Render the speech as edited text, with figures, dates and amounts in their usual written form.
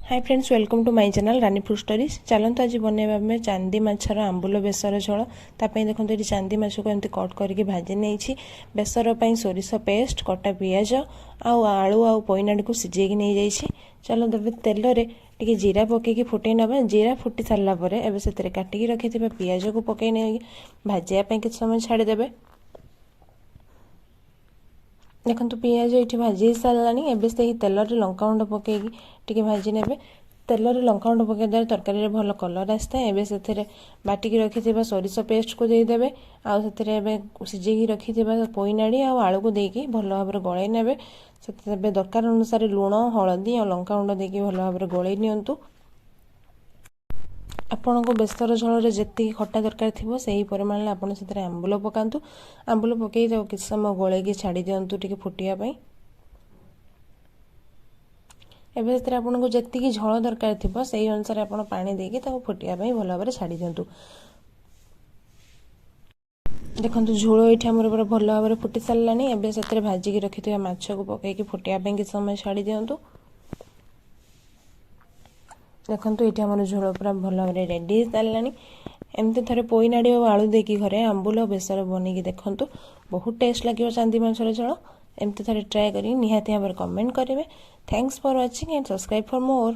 Hi friends, welcome to my channel Rani food stories. ଚାଲନ୍ତୁ, ଆଜି ବନେଇବା ଆମେ ଚାନ୍ଦି ମାଛର ଆମ୍ବୁଲ ବେସର ଝୋଳ। ତା ପାଇଁ ଦେଖନ୍ତୁ, ଏଠି ଚାନ୍ଦି ମାଛକୁ ଏମିତି କଟ୍ କରିକି ଭାଜି ନେଇଛି। ବେସର ପାଇଁ ସୋରିଷ ପେଷ୍ଟ, କଟା ପିଆଜ ଆଉ ଆଳୁ ଆଉ ପୋଇନାଡ଼ିକୁ ସିଝେଇକି ନେଇଯାଇଛି। ଚାଲନ୍ତୁ, ଏବେ ତେଲରେ ଟିକେ ଜିରା ପକେଇକି ଫୁଟେଇ ନେବା। ଜିରା ଫୁଟି ସାରିଲା ପରେ ଏବେ ସେଥିରେ କାଟିକି ରଖିଥିବା ପିଆଜକୁ ପକେଇ ନେଇକି ଭାଜିବା ପାଇଁ କିଛି ସମୟ ଛାଡ଼ିଦେବେ। ଦେଖନ୍ତୁ, ପିଆଜ ଏଇଠି ଭାଜି ହେଇସାରିଲାଣି। ଏବେ ସେହି ତେଲରେ ଲଙ୍କାଗୁଣ୍ଡ ପକେଇକି ଟିକେ ଭାଜି ନେବେ। ତେଲରେ ଲଙ୍କାଗୁଣ୍ଡ ପକାଇବା ଦ୍ୱାରା ତରକାରୀରେ ଭଲ କଲର୍ ଆସିଥାଏ। ଏବେ ସେଥିରେ ବାଟିକି ରଖିଥିବା ସୋରିଷ ପେଷ୍ଟକୁ ଦେଇଦେବେ ଆଉ ସେଥିରେ ଏବେ ସିଝେଇକି ରଖିଥିବା ପୋଇନାଡ଼ି ଆଉ ଆଳୁକୁ ଦେଇକି ଭଲ ଭାବରେ ଗୋଳେଇ ନେବେ। ସେଥିରେ ଏବେ ଦରକାର ଅନୁସାରେ ଲୁଣ, ହଳଦୀ ଆଉ ଲଙ୍କାଗୁଣ୍ଡ ଦେଇକି ଭଲ ଭାବରେ ଗୋଳେଇ ନିଅନ୍ତୁ। ଆପଣଙ୍କୁ ବେସର ଝୋଳରେ ଯେତିକି ଖଟା ଦରକାର ଥିବ, ସେହି ପରିମାଣରେ ଆପଣ ସେଥିରେ ଆମ୍ବୁଲ ପକାନ୍ତୁ। ଆମ୍ବୁଲ ପକାଇ ତାକୁ କିଛି ସମୟ ଗୋଳେଇକି ଛାଡ଼ି ଦିଅନ୍ତୁ ଟିକେ ଫୁଟିବା ପାଇଁ। ଏବେ ସେଥିରେ ଆପଣଙ୍କୁ ଯେତିକି ଝୋଳ ଦରକାର ଥିବ, ସେଇ ଅନୁସାରେ ଆପଣ ପାଣି ଦେଇକି ତାକୁ ଫୁଟିବା ପାଇଁ ଭଲ ଭାବରେ ଛାଡ଼ି ଦିଅନ୍ତୁ। ଦେଖନ୍ତୁ, ଝୋଳ ଏଇଠି ଆମର ପୁରା ଭଲ ଭାବରେ ଫୁଟି ସାରିଲାଣି। ଏବେ ସେଥିରେ ଭାଜିକି ରଖିଥିବା ମାଛକୁ ପକାଇକି ଫୁଟିବା ପାଇଁ କିଛି ସମୟ ଛାଡ଼ି ଦିଅନ୍ତୁ। ଦେଖନ୍ତୁ, ଏଇଠି ଆମର ଝୋଳ ପୁରା ଭଲ ଭାବରେ ରେଡ଼ି ହେଇସାରିଲାଣି। ଏମିତି ଥରେ ପୋଇ ନାଡ଼ି ଆଉ ଆଳୁ ଦେଇକି ଘରେ ଆମ୍ବୁଲ ବେସର ବନେଇକି ଦେଖନ୍ତୁ, ବହୁତ ଟେଷ୍ଟ ଲାଗିବ ଚାନ୍ଦି ମାଛର ଝୋଳ। ଏମିତି ଥରେ ଟ୍ରାଏ କରିକି ନିହାତି ଭାବରେ କମେଣ୍ଟ କରିବେ। Thanks for watching and subscribe for more.